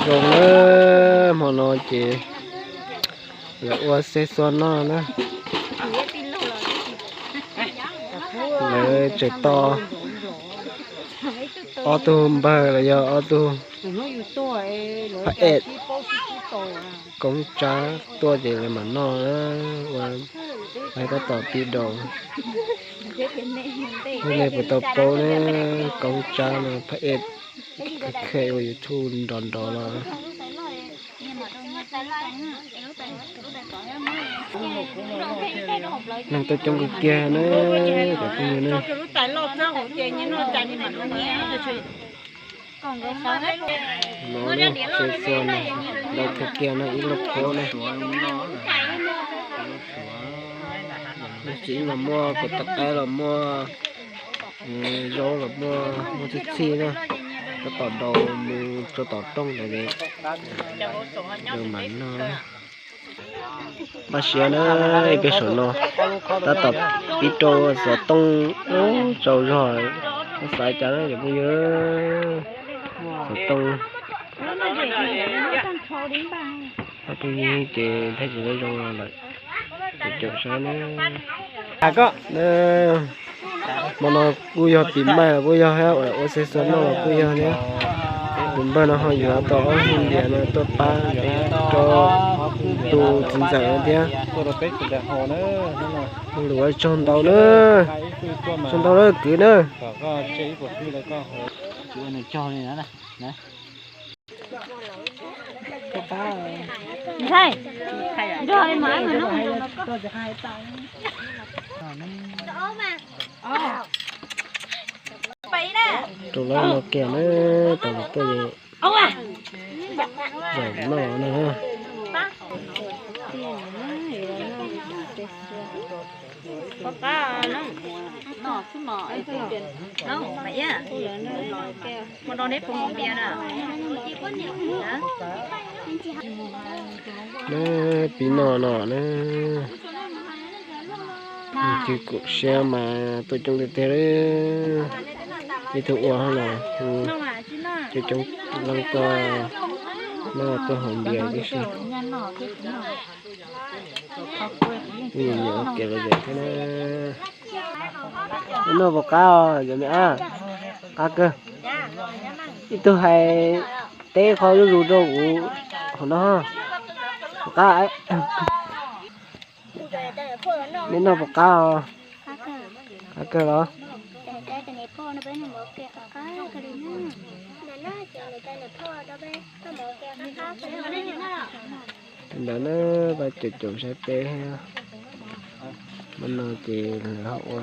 Zoo na, hmo no ces lawv ua xeb xuab noj na. Lawv tseem tos ob tug npawg los yog ob tug phab ej Koob Tsab tuaj ces lawv mam noj na. Ua, lawv tab tom pib daus. Nej puas tau paub na, Koob Tsab no phab ej kheej ua YouTube nrov nrov los. Neeg tuaj coob kawg kiag na, cov phooj ywg na. No na, xeb xuab no, ntau kawg kiag no, ib lub qhuab na. Lub txiv los muaj, kuv tab qaib los muaj, zaub los muaj, muaj txhij txhij na. Tab tom daus mus rau tom rooj ntawd, daus mam noj. Paj siab na, peb saum no tab tom pib rau xov tooj, ub, tsaus zog, xav cas na cov phooj ywg. Xov tooj, phooj ywg ces thaij tsis tau zoo lawm, caum saib na. Hmo no kuj yog pis maij los kuj yog thiab, ua xeb xuab noj los kuj yog thiab. Tus npawg no ho yuav tau ob hub npias no tuaj pab rau tus txiv ntxawm no thiab. Ua tsaug ntau na, tsaug ntau na kwv na. Rau lawv no kiag na, tau lawv tuaj zaum noj na. Na, pib noj no na. Cwj kaum siab mas tuaj coob tiag tiag li. Ib tug ua hauj lwm, coob coob leej tuaj noj tuaj haus npias tib si. Nyiam ua kev lom zem thiab na. Noj puas qab os cov me ab? Qab kawg. Ib tug hais teb qhov zuj zus rau kuv hauv no. Puas qab? Neb noj puas qab os? Qab kawg los? Ntawd na, pab caum caum saib peb. Hmo no ces lawv ho ua.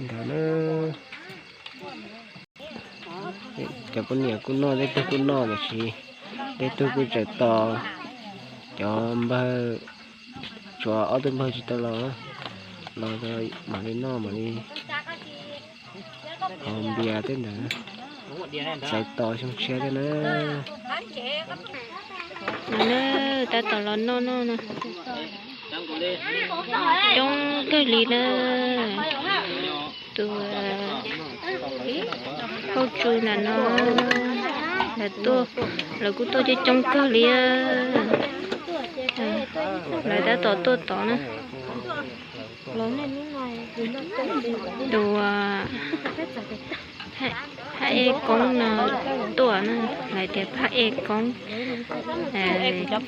Ntawd na, cov poj niam kuj noj, tej tug kuj noj tiam sis tej tug kuj tseem tos cov npawg, tshuav ob tug npawg tsis tau los, los mam li noj mam li haus npias tej ntawd, txais tos xyoo tshiab thiab na. No na, tab tom los noj noj no, coob kawg li na. Tus hauj tsu ntawm no, lawv tuaj, lawv kuj tuaj coob coob kawg li. Lawv tab tom tuaj tod na. Tus phab ej koob no tuaj na, lawv tias phab ej koob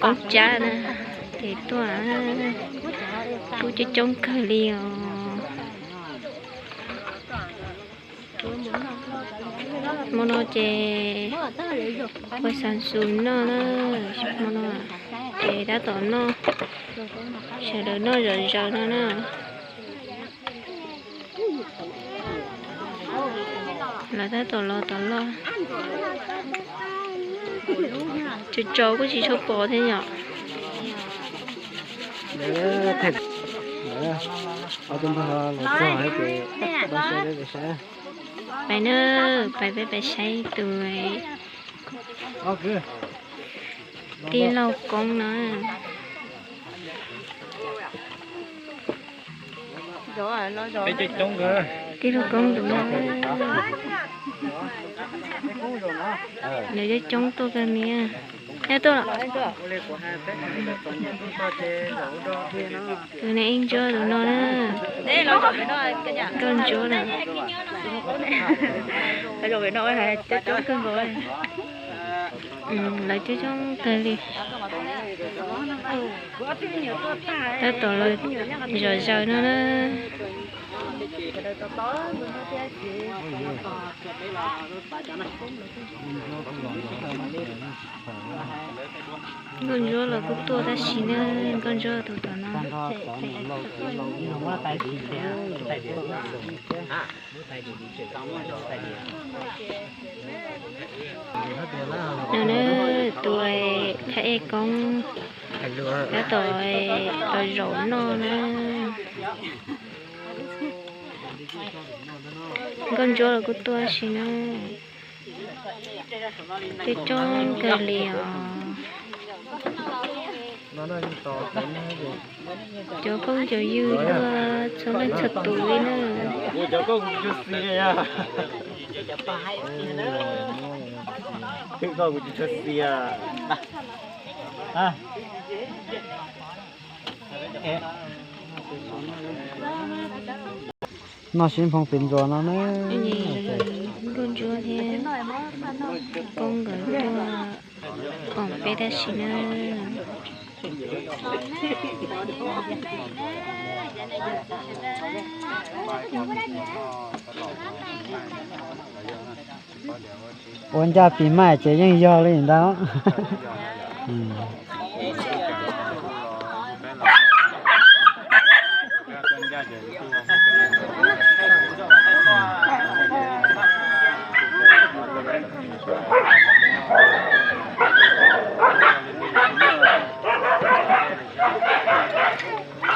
koob tsab na, ces tuaj, kuj coob coob kawg li os. Hmo no ces ua xav xus noj na, hmo no ces tab tom noj, sawv daws noj zom zaws no na. Lawv tab tom los tom loj, tso tso kuj tsis tshua pom thiab yom. Pais na, pais peb pais saib tus tij laug koob no. Tij laug Koob tus no, lawv coob coob tuaj kawg li. Nyob tuaj los. Tus niam ib ntsuab tus no na. Nkauj ntsuab lawm. Lawv coob coob kawg li. Tab tom los zom zaws no na. Nkauj ntsuab los kuj tuaj tab sis na, nkauj ntsuab tus tom no. No na, tus thaj ej koob tab tom los zaum noj na. Nkauj ntsuab los kuj tuaj tab sis na. Coob coob kawg li os. Cov phooj cov ywg tuaj txhua leej txhua tus li na. Noj sib nphoo pes ntxuas no na. Nkauj ntsuab thiab koob nkawd tuaj koom peb tab sis na. Ua ncaj pis maj ces yeej yog li ntawd.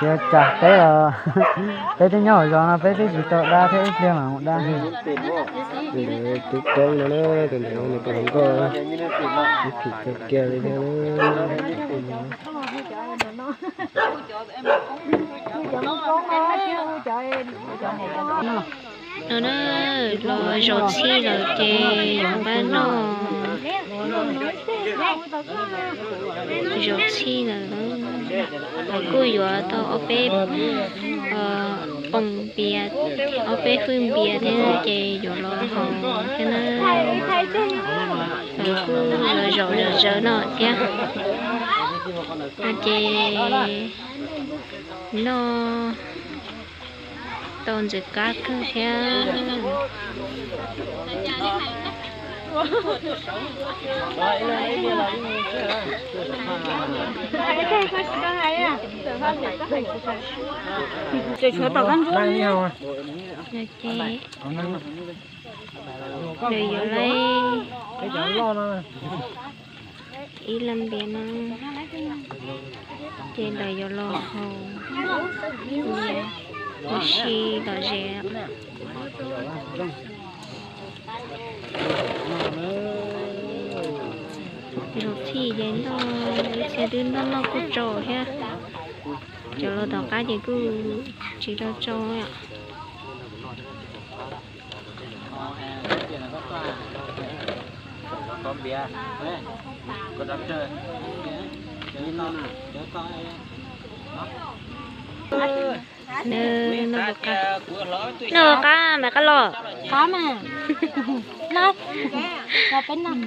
Tsis ua cas, peb los peb twb nyob hauv zos no peb twb tsis tau dab thiab, ib pliag mam mus dab. Ntawd tub koob no na, tus ntawd nws tus hluas nkauj, ib phim tau kiag li thiab. No na, los zaum txhij lawm ces yuav npaj noj. Zaum txhij lawm, lawv kuj yuav tau ob peb poos npias, ob peb hwj npias thiab ces yuav los haus thiab na. Lawv kuj los zaum zom zaws no thiab. Ces noj tau ntxim qab kawg thiab. Ces lawv yuav lawv ib laj npias no, ces lawv yuav los haus, ua si lom zem. Zaum txhij ces noj, ib txhia twb noj noj kuj tsau thiab. Cov los tom qab ces kuj tsis tau tsau. Noj qab mas qab los. Qab mas. Noj, peb noj,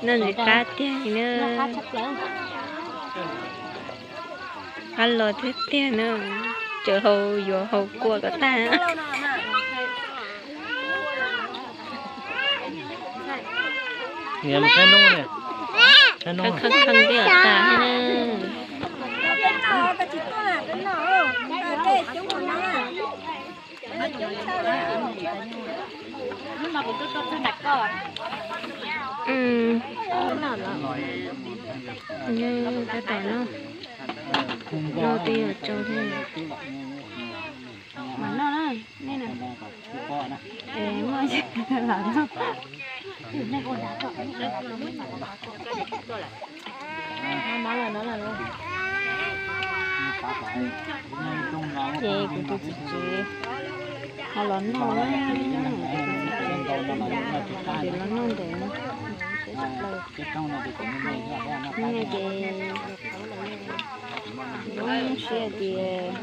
noj ntxim qab tiag li na. Qab los tiag tiag na. Cov haus yuav haus kua kom tag. Kheej kheej kheej twb yog tas thiab na. Tab tom noj, noj twb yuav tsau thiab. Mam noj na, nej na. Ces kuv tus txiv tsev ho los noj na, kuv tus txiv tsev los noj ntawm no. Hnub no ces zoo siab tias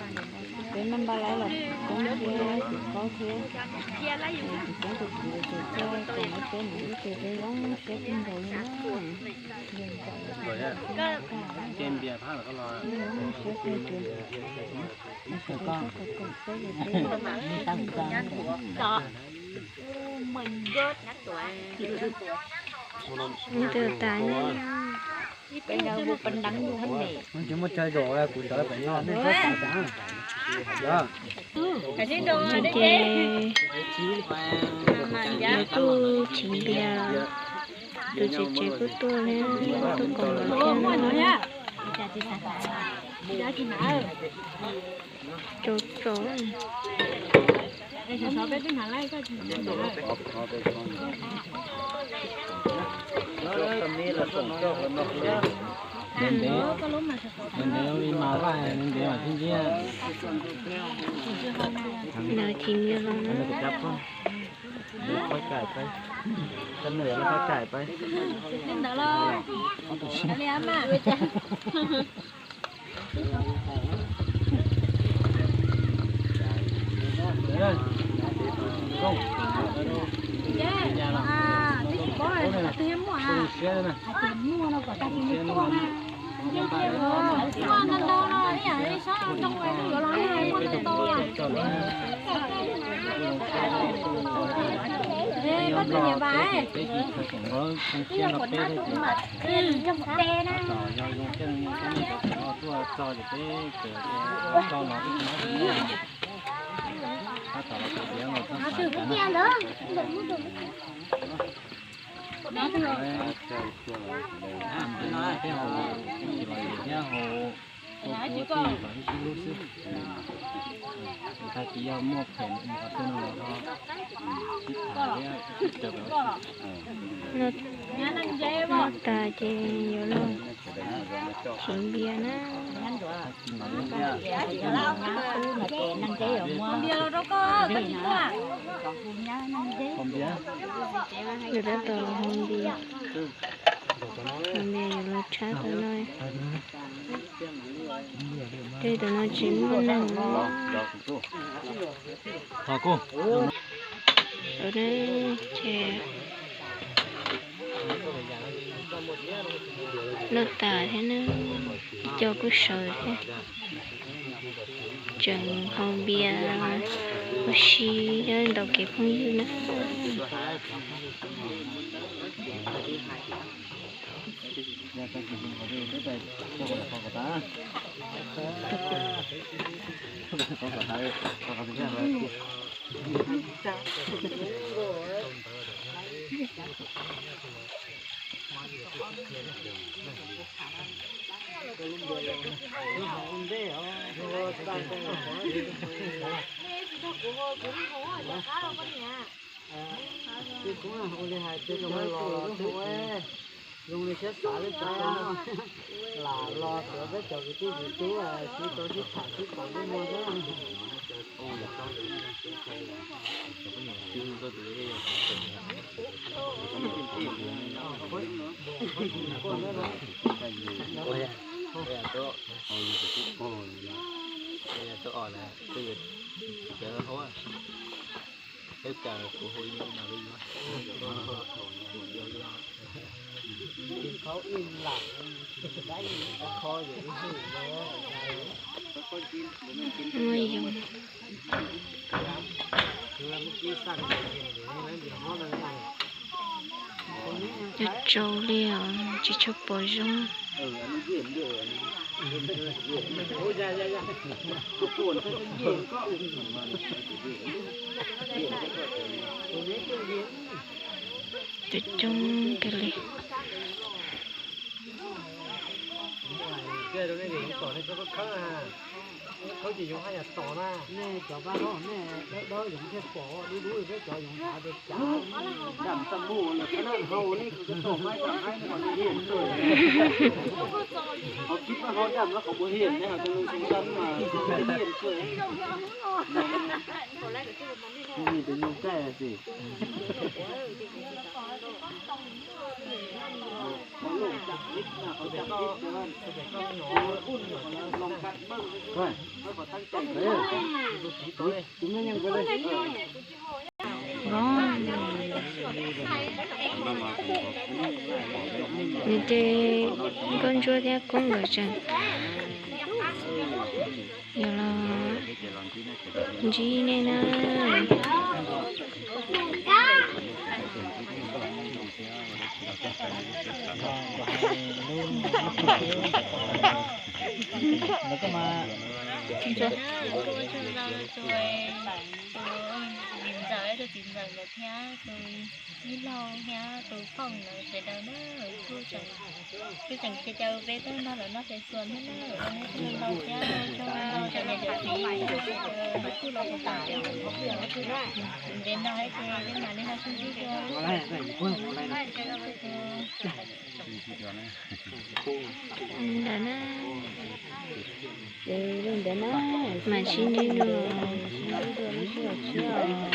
peb maj npaj lawv los koob thiab tus qaub thiab, kuv coob tus txiv tsev coj kom lawv peb mus ib tug peb zoo siab kawg nkaus li na. Zoo siab kawg nkaus. Ntws tas ne. Ces yuav tuaj chiv npias, tus txiv tsev kuj tuaj thiab, tuaj koom lawv thiab na. Tsau tsau. Ntev ntev li mas vaj ntev ntev mas thiab ntsia. Lawv chiv npias los na. Qhov kaim pais, qhov kaim pais. Noj tas ces yuav los chiv npias na. Yuav tab tom haus npias, haus npias yuav los tshab tus no. Tej tus no tsis muaj neeg. Ces noj tas thiab na, ib co kuj sawv thiab. Tseem haus npias ua si thiab ntaus kev phooj ywg na. Zoo li siab xav li cas no, lam los xyuas peb cov kwv tij kwv tij sib tau sib tham sib koom lub muag xwb. Muaj yoov. Yuav tsau li os, tsis tshua pom zoo. Coob coob kawg li. Ces yoov haj yam tom na. Nej cov pab hlob nej dawb dawb yoov thiaj pom, dub dub peb cov yoov hav tias cas. Dam tag mus lawm, peb noj hau nej kuv tom maj kam haib nej kom nej hiam txawj. Qhov kib pab hlob dam no qhov kuv hiam ne, hos tus nus xyoo xab mas kuv hiam txawj. Tus nus caij xwb. Nws ces nkauj ntsuab thiab koob nkawd tseem yuav los ntsib nej na. Tus ntxawm, tus txiv ntxawm nkawd thiab tus tij laug thiab tus phooj ywg sawv daws na, kuj tseem, kuj tseem cia caw peb tuaj noj lawv noj peb xuas thiab na, ua nej tij laug thiab cov niam cov txiv, peb kuj los ua tas, ntev no ces peb mam li ho sib ntsib dua. Ntawd na, ces li ntawd na, mam sib ntsib dua, sib ntsib dua lub sij hawm tshiab os.